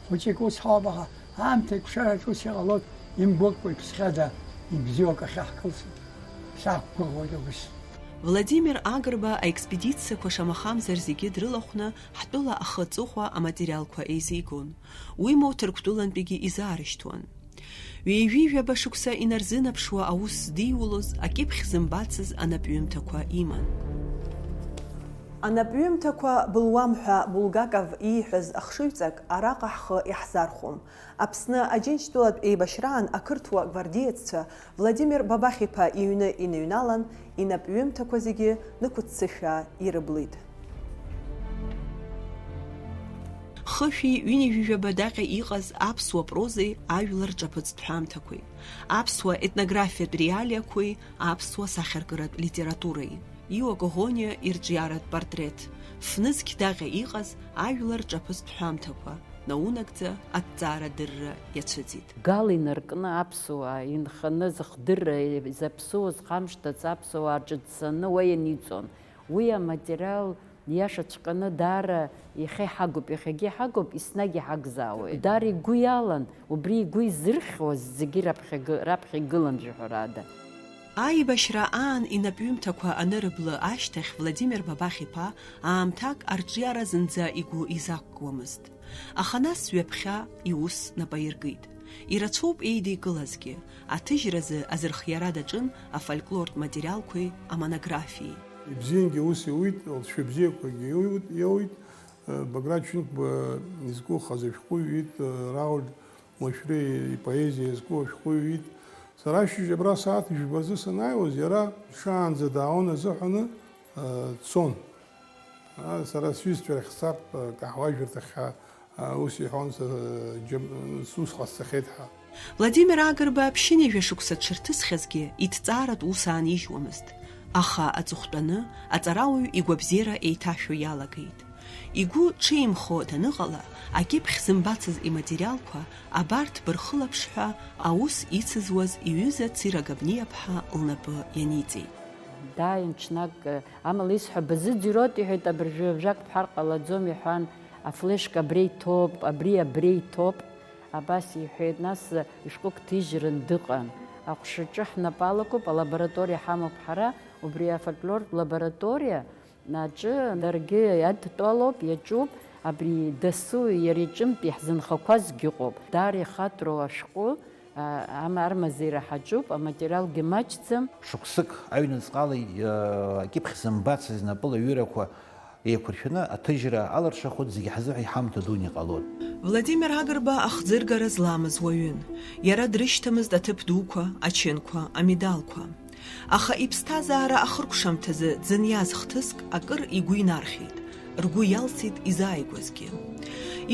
Хәыҷык ус ҳауп, аха аамҭа еиқәшараҿ ус иҟалоит, имгәакәа иԥсхьада, ибзиоу акы ахьаҳкылсит. Сақәгәыӷуеит убыс. Владимир Агрба аекспедициақәа шамахамзар зегьы дрылахәны, ҳтәыла ахы аҵыхәа аматериалқәа еизигон. Уимоу, Ҭырқәтәылантәигьы изаарышьҭуан. Ҩажәи жәаба шықәса инарзынаԥшуа аус здиулоз, акьыԥхь зымбацыз анапҩымҭақәа иман. Анапҩымҭақәа былуам ҳәа Булгаков ииҳәаз ахшыҩҵак араҟа ҳхы иаҳзархәом. Аԥсны Аџьынџьтәылатә еибашьраан ақырҭуа гвардееццәа Владимир Бабахь-иԥа иҩны иныҩналан, инапҩымҭақәа зегьы нықәыццышәаа ирыблит. Хышәи ҩынҩажәи жәаба даҟьа иҟаз аԥсуа прозеи ажәлар рҿаԥыцтә ҳәамҭақәеи, аԥсуа етнографиатә реалиақәеи аԥсуа сахьаркыратә литературеи, Иуа Коӷониа ирҿиаратә портрет, фнызқь даҟьа иҟаз ажәлар рҿаԥыцтә ҳәамҭақәа, наунагӡа аҭҵаарадырра иацәыӡит. Гал инаркны аԥсуаа инханы зыхдырра, изаԥсуаз хамшҭац аԥсуаа рҿы дцаны уа ианиҵон. Уи аматериал иашаҵәҟьаны даара иахьа иҳагуп, иахьагьы иҳагуп, еснагь иҳагзаауеит. Даара игәы иалан, убри игәы изырхьуаз зегьы раԥхьа игы-, раԥхьа игылан, жәаҳәарада. Аибашьра аан инапҩымҭақәа анырблы ашьҭахь Владимир Бабахь-иԥа аамҭак арҿиара зынӡа игәы изақәкуамызт. Аха нас ҩаԥхьа иус нап аиркит. Ирацәоуп еидикылазгьы, аҭыжьразы азырхиара даҿын афольклортә материалқәеи амонографиеи. Ибзиангьы ус иуит, лҵшәа бзиақәагьы иуит, иауит. Баграт Шьынқәба изкухаз ашәҟәы иҩит, Рауль Мушәри ипоезиа иазку ашәҟәы иҩит. Сара ашьыжь абра асааҭ жәба рзы санааиуаз, иара шаанӡа дааон азыҳәаны, дцон. Сара сҩызцәа рахь сцап, каҳуажәырҭахь ҳәа, ус иҳәон, сус ҟасҵахьеит ҳәа. Владимир Агрба ԥшьынҩажәа шықәса дшырҭысхьазгьы, иҭҵааратә ус аанижьуамызт. Аха аҵыхәтәаны аҵарауаҩ игәабзиара еиҭашәо иалагеит. Игәы ҽеимхо даныҟала, акьыԥхь зымбацыз иматериалқәа абарҭ бырхылаԥш ҳәа аус ицызуаз иҩыза Цира Габниаԥҳа лнапы ианиҵеит. Дааин ҽнак, амала исҳәо базыӡырҩуеит, иҳәеит, абыржәы жәак бҳәар ҟалаӡом, иҳәан, афлешка абри иҭоуп, абри абри иҭоуп, абас иҳәеит, нас ишәҟәык ҭижьрын дыҟан. Аҟәшаҿы ҳнапы алакуп, алабораториа ҳамоуп ҳара, убри афольклортә лабораториа аҿы даргьы иадтәалоуп, иаҿуп, абри дасу иара иҿынтә иаҳзынхақәазгьы ыҟоуп. Даара ихатәроу ашәҟәы, а, ама-, армазеира ҳаҿуп, аматериалгьы маҷӡам. Шықәсык аҩныҵҟала, а, акьыԥхь зымбацыз напыла аҩырақәа еиқәыршәаны аҭыжьра алыршахоит, зегьы ҳзыҳәа иҳамҭа дуны иҟалоит. Владимир Агрба ахӡыргара зламыз уаҩын. Иара дрышьҭамызт аҭыԥ дуқәа, ачынқәа, амедалқәа. Аха иԥсҭазаара ахыркәшамҭазы дзыниаз хҭыск акыр игәы инархьит, ргәы иалсит изааигәазгьы.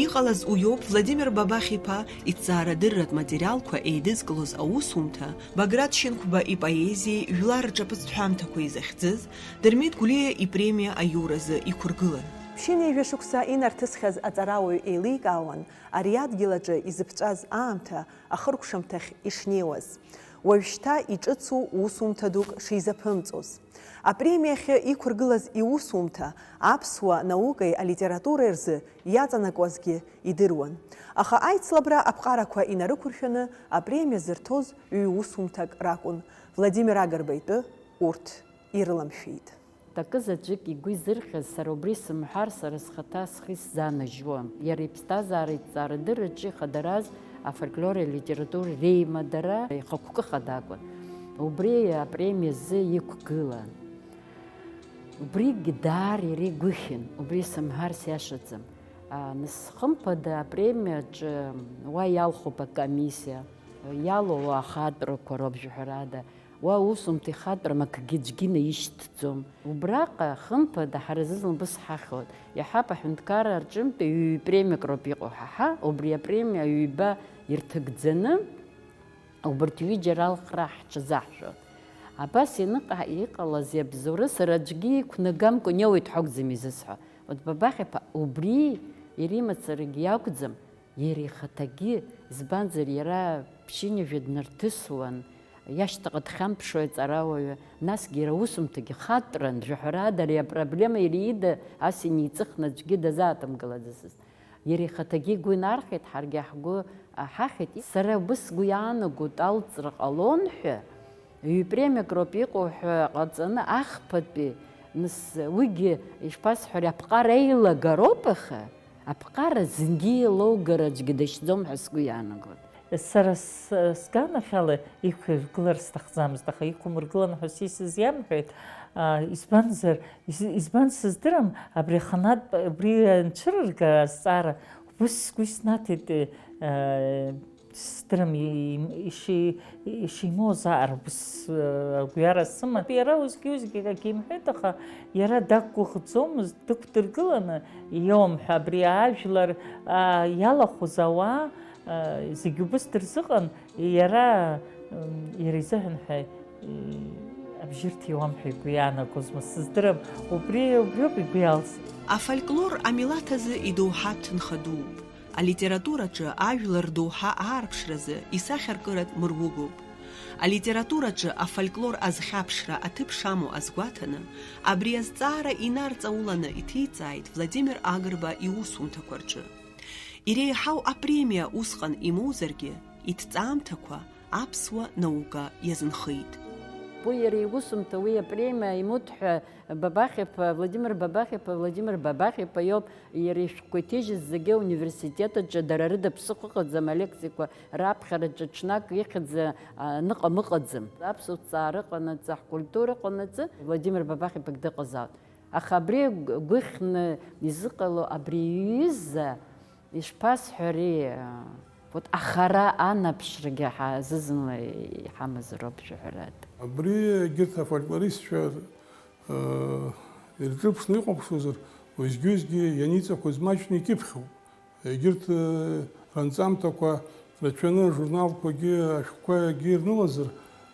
Иҟалаз уиоуп Владимир Бабахь-иԥа иҭҵаарадырратә материалқәа еидызкылоз аусумҭа, Баграт Шьынқәба ипоезиеи жәлар рҿаԥыцтә ҳәамҭақәеи захьӡыз, Дырмит Гәлиа ипремиа аиуразы иқәыргылан. Ԥшьынҩажәа шықәса инарҭысхьаз аҵарауаҩ еиликаауан ари адгьыл аҿы изыԥҵәаз аамҭа ахыркәшамҭахь ишнеиуаз, уажәшьҭа иҿыцу усумҭа дук шизаԥымҵоз. Апремиа ахьы иқәыргылаз иусумҭа аԥсуа наукеи алитературеи рзы иаҵанакуазгьы идыруан. Аха аицлабра аԥҟарақәа инарықәыршәаны апремиа зырҭоз ҩ-усумҭак ракәын, Владимир Агрба итәы урҭ ирыламшәеит. Такы заҵәык игәы изырхьыз, сара убри сымҳәар, сара схаҭа схы исзанажьуам. Иара иԥсҭазаара иҭҵаарадырраҿы ихадараз афольклори алитературеи реимадара ихықәкы хада акәын. Убри апремиа азы иқәгылан. Убригьы даара иара игәыхьын, убри сымҳәар сиашаӡам. А, нас, хымԥада, апремиаҿы уа иалхуп акомиссиа. Иалоу ахатәрақәа роуп, жәаҳәарада. Уа аусумҭа ихатәрам, акгьы аӡәгьы наишьҭӡом. Убраҟа, хымԥада, ҳара зызны убыс ҳахьуеит. Иаҳҳәап, аҳәынҭқарра рҿынтә ҩ-премиак роуп иҟоу ҳаҳа, убри апремиа ҩба ирҭагӡаны, убарҭ ҩыџьа ралхра ҳҽазаҳшәон. Абас ианыҟа-, иҟалаз иабзоуры, сара аӡәгьы иқәнагамкәа инеиуеит ҳәа акәӡам изысҳәо. Вот Бабахь-иԥа убри иара имацарагьы иакәӡам, иара ихаҭагьы, избанзар, иара ԥшьынҩажәа днарҭысуан, иашьҭаҟа дхьамԥшуа аҵарауаҩы, насгьы иара аусумҭагьы хатран, жәаҳәарада, ари апроблема иара ида ас инеиҵыхны аӡәгьы дазааҭымгалаӡацызт. Иара ихаҭагьы игәы инархеит, ҳаргьы ҳгәы аҳахьеит. Сара убыс сгәы иаанагоит, алҵра ҟалон ҳәа, ҩ-премиак роуп иҟоу ҳәа ҟаҵаны, ахԥатәи, нас, уигьы, ишԥасҳәари, аԥҟара еилагароуп, аха аԥҟара зынгьы еилоугар аӡәгьы дашьӡом ҳәа сгәы иаанагоит. Сара с-, сганахьала иқәиргылар сҭахӡамызт, аха иқәмыргылан ҳәа са исызиамҳәеит. А, избанзар, из-, избан сыздырам, абри аханатә, абри анцәырырга азҵаара убыс сгәы иснаҭеит, э, сыздырам, и-, иши-, ишимоу азаара убыс, э, агәҩара сыман. Иара усгьы-усгьы акгьы имҳәеит, аха иара дақәгәыӷӡомызт, дықәдыргыланы иоумҳәа, абри ажәлар, а, иалахәыз ауаа, а, зегьы убыс дырзыҟан, иара, м, иара изыҳәан ҳәа, и-, абжьы рҭиуам ҳәа игәы иаанагозма, сыздырам, убри, убриоуп игәы иалсыз. Афольклор амилаҭ азы идоуҳа ҭынха дууп. Алитератураҿы ажәлар рдоуҳа аарԥшразы исахьаркыратә мыругоуп. Алитератураҿы афольклор азхьаԥшра аҭыԥ шамоу азгәаҭаны, абри азҵаара инарҵауланы иҭиҵааит Владимир Агрба иусумҭақәа рҿы. Иреиҳау апремиа усҟан имоузаргьы, иҭҵаамҭақәа аԥсуа наука иазынхеит. Уи иара иусумҭа уи апремиа имоуҭ ҳәа Бабахь-иԥа, Владимир Бабахь-иԥа, Владимир Бабахь-иԥа иоуп, иара ишәҟәқәа иҭижьыз зегьы ауниверситет аҿы дара рыда ԥсыхәа ыҟаӡам, алекциақәа раԥхьараҿы ҽнак ихьӡ, а, аныҟам ыҟаӡам. Аԥсуа ҭҵаара ыҟанаҵы, ҳкультура ыҟанаҵы, Владимир Бабахь-иԥагь дыҟазаауан. Аха абри гәыхьны изыҟало абри иҩыза, ишԥасҳәари, а, вот ахара анаԥшрагьы ҳа-, зызынла иҳамазароуп, жәаҳәарада. Абри егьырҭ афольклористцәа, э, ирҿыԥшны ихәаԥшуазар, уеизгьы-уеизгьы ианиҵақәаз маҷны икьыԥхьуп. Егьырҭ, э, ранҵамҭақәа рацәаны ажурналқәагьы ашәҟәқәагьы ирнылазар,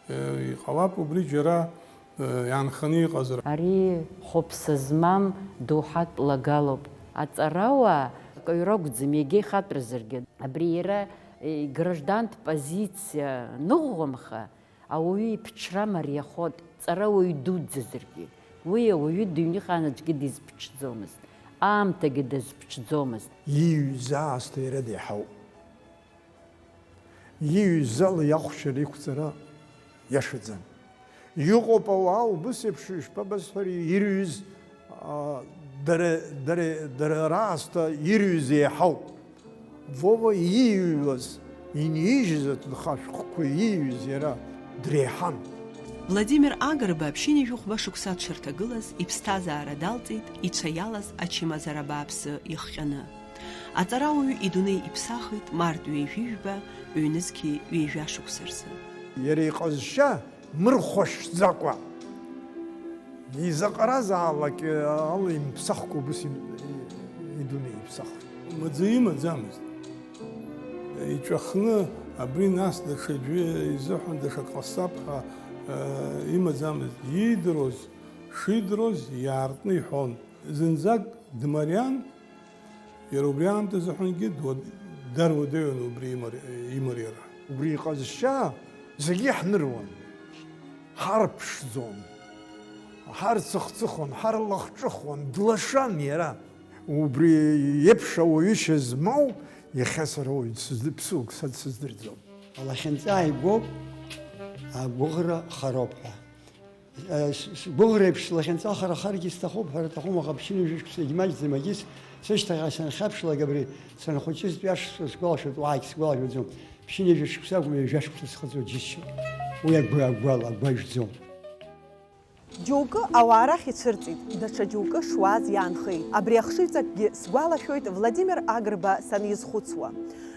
э, иҟалап убри џьара, э, иаанханы иҟазар. Ари хәаԥса змам доуҳатә лагалоуп. Аҵарауаа акаҩ ракәӡам, иагьа ихатәразаргьы. Абри иара, э, играждантә позициа ныӷәӷәамха, ауаҩы иԥҽра мариахоит, ҵарауаҩ дуӡӡазаргьы. Уи ауаҩы дыҩныҟан аӡәгьы дизԥҽӡомызт, аамҭагьы дазԥҽӡомызт. Ииҩыз аасҭа иара деиҳауп. Ииҩыз ала иахәшьара иқәҵара иашаӡам. Иҟоуп ауаа убыс еиԥш, ишԥабасҳәари, ирҩыз, а, дара, дара, дара раасҭа ирҩыз еиҳауп. Вова ииҩуаз, инижьыз аҭынха ашәҟәқәа ииҩыз иара дреиҳан. Владимир Агрба ԥшьынҩажәи хәба шықәса дшырҭагылаз иԥсҭазаара далҵит ицәа иалаз ачымазара бааԥсы ихҟьаны. Аҵарауаҩ идунеи иԥсахит март ҩажәи жәба, ҩнызқьи ҩажәа шықәса рзы. Иара иҟазшьа мырхәашьӡакәа, изаҟаразаалак ала имԥсахкәа убыс им-, и-, идунеи иԥсахит. Маӡа имаӡамызт. Иҵәахны абри нас даҽаӡәы изыҳәан даҽак ҟасҵап ҳәа, э, имаӡамызт. Иидыруаз, шидыруаз иаартны иҳәон. Зынӡак дмариан, иара убри аамҭазы ҳәангьы дуа-, даруадаҩын убри имари-, имариара. Убри иҟазшьа зегьы иаҳныруан. Ҳарԥшӡон, ҳарцыхцыхон, ҳарлахҿыхон, длашан иара. Убри еиԥш ауаҩышьа змоу иахьа сара уаҩ дсызды-, ԥсыуак са дсыздырӡом. Алахьынҵа ааигәоуп, агәыӷра хароуп ҳәа. Э, с-, сгәыӷреиԥш, слахьынҵа харахаргьы сҭахуп ҳәа рҭахума, аха ԥшьынҩажәи шықәсагьы маҷӡам, агьыс сышьҭахьҟа санхьаԥшлак абри санхәыҷызтәи ашықәса сгәалашәоит, уаагь сгәалашәаӡом. Ԥшьынҩажәи шықәса акәым, ҩажәа шықәса схыҵуа џьысшьоит. Уи агәы, агәала, агәа ижәӡом. Џьоукы ауаа рахь ицәырҵит, даҽа џьоукы шуааз иаанхеит. Абри ахшыҩҵакгьы сгәалашәоит Владимир Агрба санизхәыцуа.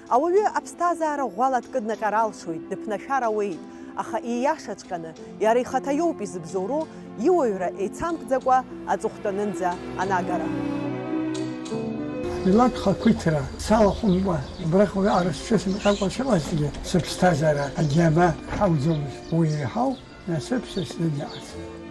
Ауаҩы аԥсҭазаара ӷәӷәала дкыднаҟьар алшоит, дыԥнашәар ауеит, аха ииашаҵәҟьаны иара ихаҭа иоуп изыбзоуроу, иуаҩра еицамкӡакәа аҵыхәтәанынӡа анагара. Милаҭ хақәиҭра салахәымкәа, абраҟа уи арасҿы сынҟьакәа сыҟазҭгьы, сыԥсҭазаара агьама ҳауӡомызт. Уи еиҳау насыԥ са сзын иҟаӡам.